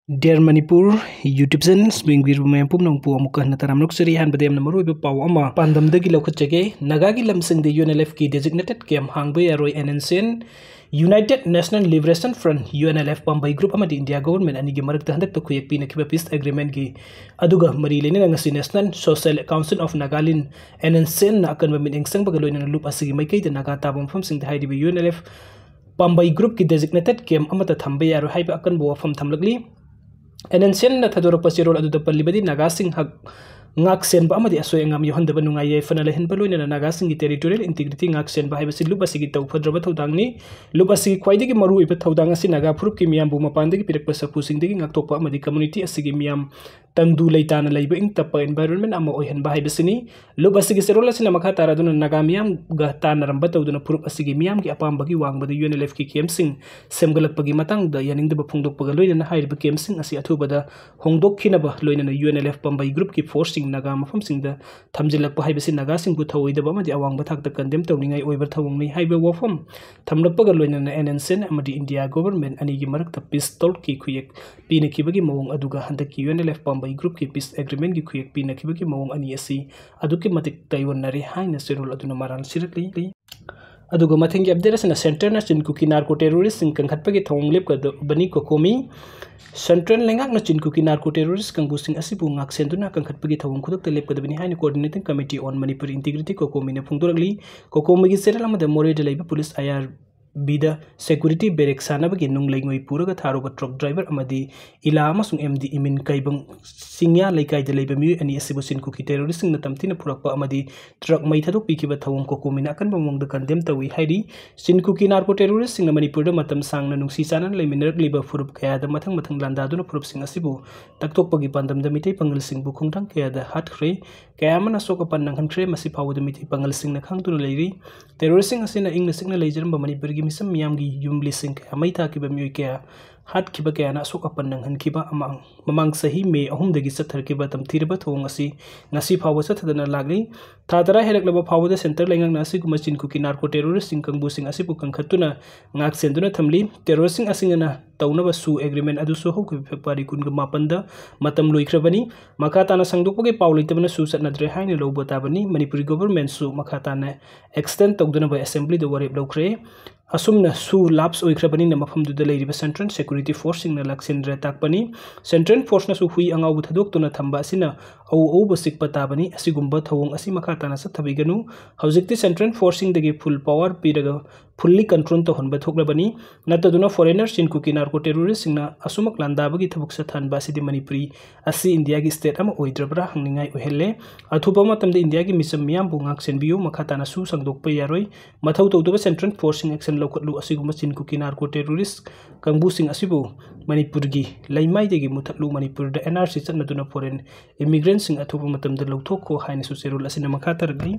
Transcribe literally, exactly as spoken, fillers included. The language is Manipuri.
Dear Manipur YouTube channel ꯌꯦꯡꯕꯤꯔꯤꯕ ꯃꯌꯥꯝ ꯄꯨꯝꯅꯃꯛꯄꯨ ꯑꯃꯨꯛꯀ ꯍꯟꯅ ꯇꯔꯥꯝꯅ ꯑꯣꯛꯆꯔꯤ꯫ ꯑꯍꯥꯟꯕꯗ ꯌꯥꯝꯅ ꯃꯔꯨꯑꯣꯏꯕ ꯄꯥꯎ ꯑꯃ ꯄꯥꯟꯗꯝꯗꯒꯤ ꯂꯧꯈꯠꯆꯒꯦ꯫ ꯅꯥꯒꯥꯒꯤ ꯂꯝꯁꯤꯡꯗ UNLFꯀꯤ designated camp ꯍꯥꯡꯕ ꯌꯥꯔꯣꯏ꯫ NNCN, United National Liberation Front, UNLF ꯄꯥꯝꯕꯩ group ꯑꯃꯗꯤ India government ꯑꯅꯤꯒꯤ ꯃꯔꯛꯇ ꯍꯟꯗꯛꯇ ꯈꯨꯌꯦꯛ ꯄꯤꯅꯈꯤꯕ peace agreementꯀꯤ ꯑꯗꯨꯒ ꯃꯔꯤ ꯂꯩꯅꯅ ꯉꯁꯤ National Social Council of Nagaland, NNCNꯅ ꯑꯀꯟꯕ ꯃꯤꯠꯌꯦꯡ ꯆꯪꯕꯒ ꯂꯣꯏꯅꯅ ꯂꯨꯞ ꯑꯁꯤꯒꯤ ꯃꯥꯏꯀꯩꯗ ꯅꯥꯒꯥ ꯇꯥꯕ ꯃꯐꯝꯁꯤꯡꯗ ꯍꯥꯏꯔꯤꯕ UNLF ꯄꯥꯝꯕꯩ groupꯀꯤ designated camp ꯑꯃꯠꯇ ꯊꯝꯕ ꯌꯥꯔꯣꯏ ꯍꯥꯏꯕ ꯑꯀꯟꯕ ꯋꯥꯐꯝ ꯊꯝꯂꯛꯂꯤ꯫ NNCNꯅ ꯊꯥꯗꯣꯔꯛꯄ ꯆꯦꯔꯣꯜ ꯑꯗꯨꯗ ꯄꯜꯂꯤꯕꯗꯤ ꯅꯥꯒꯥꯁꯤꯡ ꯍꯛ ꯉꯥꯛ ꯁꯦꯟꯕ ꯑꯃꯗꯤ ꯑꯁꯣꯏ ꯑꯉꯥꯝ ꯌꯥꯎꯍꯟꯗꯕ, ꯅꯨꯡꯉꯥꯏ ꯌꯥꯏꯐꯅ ꯂꯩꯍꯟꯕ, ꯂꯣꯏꯅꯅ ꯅꯥꯒꯥꯁꯤꯡꯒꯤ territorial integrity ꯉꯥꯛ ꯁꯦꯟꯕ ꯍꯥꯏꯕꯁꯤ ꯂꯨꯞ ꯑꯁꯤꯒꯤ ꯇꯧ ꯐꯗ꯭ꯔꯕ ꯊꯧꯗꯥꯡꯅꯤ꯫ ꯂꯨꯞ ꯑꯁꯤꯒꯤ ꯈ꯭ꯋꯥꯏꯗꯒꯤ ꯃꯔꯨꯑꯣꯏꯕ ꯊꯧꯗꯥꯡ ꯑꯁꯤ ꯅꯥꯒꯥ ꯐꯨꯔꯨꯞꯀꯤ ꯃꯤꯌꯥꯝꯕꯨ ꯃꯄꯥꯟꯗꯒꯤ ꯄꯤꯔꯛꯄ ꯁꯥꯐꯨꯁꯤꯡꯗꯒꯤ ꯉꯥꯛꯊꯣꯛꯄ ꯑꯃꯗꯤ community ꯑꯁꯤꯒꯤ ꯃꯤꯌꯥꯝ ꯇꯪꯗꯨ ꯂꯩꯇꯥꯅ ꯂꯩꯕ ꯏꯪ ꯇꯞꯄ environment ꯑꯃ ꯑꯣꯏꯍꯟꯕ ꯍꯥꯏꯕꯁꯤꯅꯤ꯫ ꯂꯨꯞ ꯑꯁꯤꯒꯤ ꯆꯦꯔꯣꯜ ꯑꯁꯤꯅ ꯃꯈꯥ ꯇꯥꯔꯗꯨꯅ ꯅꯥꯒꯥ ꯃꯤꯌꯥꯝꯒ ꯇꯥꯟꯅꯔꯝꯕ ꯇꯧꯗꯨꯅ ꯐꯨꯔꯨꯞ ꯑꯁꯤꯒꯤ ꯃꯤꯌꯥꯝꯒꯤ ꯑꯄꯥꯝꯕꯒꯤ ꯋꯥꯡꯃꯗ UNLFꯀꯤ campꯁꯤꯡ ꯁꯦꯝꯒꯠꯂꯛꯄꯒꯤ ꯃꯇꯥꯡꯗ ꯌꯥꯅꯤꯡꯗꯕ ꯐꯣꯡꯗꯣꯛꯄꯒ ꯂꯣꯏꯅꯅ ꯍꯥꯏꯔꯤꯕ campꯁꯤꯡ ꯑꯁꯤ ꯑꯊꯨꯕꯗ ꯍꯣꯡꯗꯣꯛꯈꯤꯅꯕ, ꯂꯣꯏꯅꯅ UNLF ꯄꯥꯝꯕꯩ groupꯀꯤ forceꯁꯤꯡ ꯅꯥꯒꯥ ꯃꯐꯝꯁꯤꯡꯗ ꯊꯝꯖꯤꯜꯂꯛꯄ ꯍꯥꯏꯕꯁꯤ ꯅꯥꯒꯥꯁꯤꯡꯕꯨ ꯊꯧꯑꯣꯏꯗꯕ ꯑꯃꯗꯤ ꯑꯋꯥꯡꯕ ꯊꯥꯛꯇ condemn ꯇꯧꯅꯤꯡꯉꯥꯏ ꯑꯣꯏꯕ ꯊꯧꯑꯣꯡꯅꯤ ꯍꯥꯏꯕ ꯋꯥꯐꯝ ꯊꯝꯂꯛꯄꯒ ꯂꯣꯏꯅꯅ NNCN ꯑꯃꯗꯤ India government ꯑꯅꯤꯒꯤ ꯃꯔꯛꯇ peace talkꯀꯤ ꯈꯨꯌꯦꯛ ꯄꯤꯅꯈꯤꯕꯒꯤ ꯃꯑꯣꯡ ꯑꯗꯨꯒ ꯍꯟꯗꯛꯀꯤ UNLF ꯄꯥꯝꯕꯩ groupꯀꯤ peace agreementꯀꯤ ꯈꯨꯌꯦꯛ ꯄꯤꯅꯈꯤꯕꯒꯤ ꯃꯑꯣꯡ ꯑꯅꯤ ꯑꯁꯤ ꯑꯗꯨꯛꯀꯤ ꯃꯇꯤꯛ ꯇꯥꯏꯑꯣꯟꯅꯔꯦ ꯍꯥꯏꯅ ꯆꯦꯔꯣꯜ ꯑꯗꯨꯅ ꯃꯔꯥꯜ ꯁꯤꯔꯛꯂꯤ꯫ ꯑꯗꯨꯒ ꯃꯊꯪꯒꯤ update ꯑꯁꯤꯅ centreꯅ ꯆꯤꯟ ꯀꯨꯀꯤ narco terroristꯁꯤꯡ ꯀꯟꯈꯠꯄꯒꯤ ꯊꯧꯑꯣꯡ ꯂꯦꯞꯀꯗꯕꯅꯤ꯫ COCOMI, centre ꯂꯩꯉꯥꯛꯅ ꯆꯤꯟ ꯀꯨꯀꯤ narco terrorist ꯀꯥꯡꯕꯨꯁꯤꯡ ꯑꯁꯤꯕꯨ ꯉꯥꯛꯁꯦꯟꯗꯨꯅ ꯀꯟꯈꯠꯄꯒꯤ ꯊꯧꯑꯣꯡ ꯈꯨꯗꯛꯇ ꯂꯦꯞꯀꯗꯕꯅꯤ ꯍꯥꯏꯅ Coordinating Committee on Manipur Integrity, COCOMIꯅ ꯐꯣꯡꯗꯣꯔꯛꯂꯤ꯫ COCOMIꯒꯤ ꯆꯦꯔꯦꯜ ꯑꯃꯗ ꯃꯣꯔꯦꯗ ꯂꯩꯕ ꯄꯨꯂꯤꯁ IRBꯗ security barrack ꯁꯥꯟꯅꯕꯒꯤ ꯅꯨꯡ ꯂꯩꯉꯣꯏ ꯄꯨꯔꯒ ꯊꯥꯔꯨꯕ truck driver ꯑꯃꯗꯤ ꯏꯂꯥ ꯑꯃꯁꯨꯡ MD ꯏꯃꯤꯟ ꯀꯩꯕꯪ ꯆꯤꯡꯌꯥ ꯂꯩꯀꯥꯏꯗ ꯂꯩꯕ ꯃꯤꯑꯣꯏ ꯑꯅꯤ ꯑꯁꯤꯕꯨ ꯆꯤꯟ ꯀꯨꯀꯤ terroristꯁꯤꯡꯅ ꯇꯝꯊꯤꯅ ꯐꯨꯔꯛꯄ ꯑꯃꯗꯤ truck ꯃꯩ ꯊꯥꯗꯣꯛꯄꯤꯈꯤꯕ ꯊꯧꯑꯣꯡ COCOMIꯅ ꯑꯀꯟꯕ ꯃꯑꯣꯡꯗ condemn ꯇꯧꯏ ꯍꯥꯏꯔꯤ꯫ ꯆꯤꯟ ꯀꯨꯀꯤ narco terroristꯁꯤꯡꯅ ꯃꯅꯤꯄꯨꯔꯗ ꯃꯇꯝ ꯁꯥꯡꯅ ꯅꯨꯡꯁꯤ ꯆꯥꯟꯅꯅ ꯂꯩꯃꯤꯟꯅꯔꯛꯂꯤꯕ ꯐꯨꯔꯨꯞ ꯀꯌꯥꯗ ꯃꯊꯪ ꯃꯊꯪ ꯂꯥꯟꯗꯥꯗꯨꯅ ꯐꯨꯔꯨꯞꯁꯤꯡ ꯑꯁꯤꯕꯨ ꯇꯛꯊꯣꯛꯄꯒꯤ ꯄꯥꯟꯗꯝꯗ ꯃꯤꯇꯩ ꯄꯥꯉꯜꯁꯤꯡꯕꯨ ꯈꯣꯡꯊꯥꯡ ꯀꯌꯥꯗ ꯍꯥꯠꯈ꯭ꯔꯦ, ꯀꯌꯥ ꯑꯃꯅ ꯑꯁꯣꯛ ꯑꯄꯟ ꯅꯪꯍꯟꯈ꯭ꯔꯦ꯫ ꯃꯁꯤ ꯐꯥꯎꯕꯗ ꯃꯤꯇꯩ ꯄꯥꯉꯜꯁꯤꯡꯅ ꯈꯪꯗꯨꯅ ꯂꯩꯔꯤ꯫ Terroristꯁꯤꯡ ꯑꯁꯤꯅ ꯏꯪꯅ ꯆꯤꯛꯅ ꯂꯩꯖꯔꯝꯕ ꯃꯅꯤꯄꯨꯔꯒꯤ ꯃꯤꯆꯝ ꯃꯤꯌꯥꯝꯒꯤ ꯌꯨꯝ ꯂꯤꯁꯤꯡ ꯀꯌꯥ ꯃꯩ ꯊꯥꯈꯤꯕ ꯃꯤꯑꯣꯏ ꯀꯌꯥ ꯍꯥꯠꯈꯤꯕ ꯀꯌꯥꯅ ꯑꯁꯣꯛ ꯑꯄꯟ ꯅꯪꯍꯟꯈꯤꯕ ꯑꯃꯥꯡ-, ꯃꯃꯥꯡ ꯆꯍꯤ ꯃꯦ ꯑꯍꯨꯝꯗꯒꯤ ꯆꯠꯊꯔꯛꯈꯤꯕ ꯇꯝꯊꯤꯔꯕ ꯊꯧꯑꯣꯡ ꯑꯁꯤ ꯉꯁꯤ ꯐꯥꯎꯕ ꯆꯠꯊꯗꯅ ꯂꯥꯛꯂꯤ꯫ ꯊꯥ ꯇꯔꯥ ꯍꯦꯜꯂꯛꯂꯕ ꯐꯥꯎꯕꯗ centre ꯂꯩꯉꯥꯛꯅ ꯑꯁꯤꯒꯨꯝꯕ ꯆꯤꯟ ꯀꯨꯀꯤ narco terroristꯁꯤꯡ ꯀꯥꯡꯕꯨꯁꯤꯡ ꯑꯁꯤꯕꯨ ꯀꯟꯈꯠꯇꯨꯅ ꯉꯥꯛ ꯁꯦꯟꯗꯨꯅ ꯊꯝꯂꯤ꯫ Terroristꯁꯤꯡ ꯑꯁꯤꯅ ꯇꯧꯅꯕ ꯁꯨ agreement ꯑꯗꯨꯁꯨ ꯍꯧꯈꯤꯕ February ꯀꯨꯟꯒ ꯃꯥꯄꯟꯗ ꯃꯇꯝ ꯂꯣꯏꯈ꯭ꯔꯕꯅꯤ꯫ ꯃꯈꯥ ꯇꯥꯅ ꯁꯥꯡꯗꯣꯛꯄꯒꯤ ꯄꯥꯎ ꯂꯩꯇꯕꯅ ꯁꯨ ꯆꯠꯅꯗ꯭ꯔꯦ ꯍꯥꯏꯅ ꯂꯧꯕ ꯇꯥꯕꯅꯤ꯫ ꯃꯅꯤꯄꯨꯔꯤ governmentꯁꯨ ꯃꯈꯥ ꯇꯥꯅ extend ꯇꯧꯗꯅꯕ assemblyꯗ ꯋꯥꯔꯦꯞ ꯂꯧꯈ꯭ꯔꯦ꯫ ꯑꯁꯨꯝꯅ ꯁꯨ lapse ꯑꯣꯏꯈ꯭ꯔꯕꯅꯤꯅ ꯃꯐꯝꯗꯨꯗ ꯂꯩꯔꯤꯕ central security forceꯁꯤꯡꯅ ꯂꯥꯛꯁꯤꯟꯗ꯭ꯔꯦ ꯇꯥꯛꯄꯅꯤ꯫ Central forceꯅꯁꯨ ꯍꯨꯏ ꯑꯉꯥꯎꯕ ꯊꯥꯗꯣꯛꯇꯨꯅ ꯊꯝꯕ ꯑꯁꯤꯅ ꯑꯎ ꯑꯎꯕ ꯆꯤꯛꯄ ꯇꯥꯕꯅꯤ꯫ ꯑꯁꯤꯒꯨꯝꯕ ꯊꯧꯑꯣꯡ ꯑꯁꯤ ꯃꯈꯥ ꯇꯥꯅ ꯆꯠꯊꯕꯤꯒꯅꯨ꯫ ꯍꯧꯖꯤꯛꯇꯤ central forceꯁꯤꯡꯗꯒꯤ full power ꯄꯤꯔꯒ fully control ꯇꯧꯍꯟꯕ ꯊꯣꯛꯂꯕꯅꯤ꯫ ꯅꯠꯇꯗꯨꯅ foreigner ꯆꯤꯟ ꯀꯨꯀꯤ narco terroristꯁꯤꯡꯅ ꯑꯁꯨꯃꯛ ꯂꯥꯟꯗꯥꯕꯒꯤ ꯊꯕꯛ ꯆꯠꯊꯍꯟꯕ ꯑꯁꯤꯗꯤ ꯃꯅꯤꯄꯨꯔꯤ ꯑꯁꯤ ꯏꯟꯗꯤꯌꯥꯒꯤ state ꯑꯃ ꯑꯣꯏꯗ꯭ꯔꯕ꯭ꯔꯥ ꯍꯪꯅꯤꯡꯉꯥꯏ ꯑꯣꯏꯍꯜꯂꯦ꯫ ꯑꯊꯨꯕ ꯃꯇꯝꯗ ꯏꯟꯗꯤꯌꯥꯒꯤ ꯃꯤꯆꯝ ꯃꯤꯌꯥꯝꯕꯨ ꯉꯥꯛ ꯁꯦꯟꯕꯤꯌꯨ꯫ ꯃꯈꯥ ꯇꯥꯅ ꯁꯨ ꯁꯥꯡꯗꯣꯛꯄ ꯌꯥꯔꯣꯏ꯫ ꯃꯊꯧ ꯇꯧꯗꯕ central forceꯁꯤꯡ action ꯂꯧꯈꯠꯂꯨ꯫ ꯑꯁꯤꯒꯨꯝꯕ ꯆꯤꯟ ꯀꯨꯀꯤ narco terrorist ꯀꯥꯡꯕꯨꯁꯤꯡ ꯑꯁꯤꯕꯨ ꯃꯅꯤꯄꯨꯔꯒꯤ ꯂꯩꯃꯥꯏꯗꯒꯤ ꯃꯨꯊꯠꯂꯨ꯫ ꯃꯅꯤꯄꯨꯔꯗ NRC ꯆꯠꯅꯗꯨꯅ foreign immigrantꯁꯤꯡ ꯑꯊꯨꯕ ꯃꯇꯝꯗ ꯂꯧꯊꯣꯛꯈꯣ ꯍꯥꯏꯅꯁꯨ ꯆꯦꯔꯣꯜ ꯑꯁꯤꯅ ꯃꯈꯥ ꯇꯥꯔꯛꯂꯤ꯫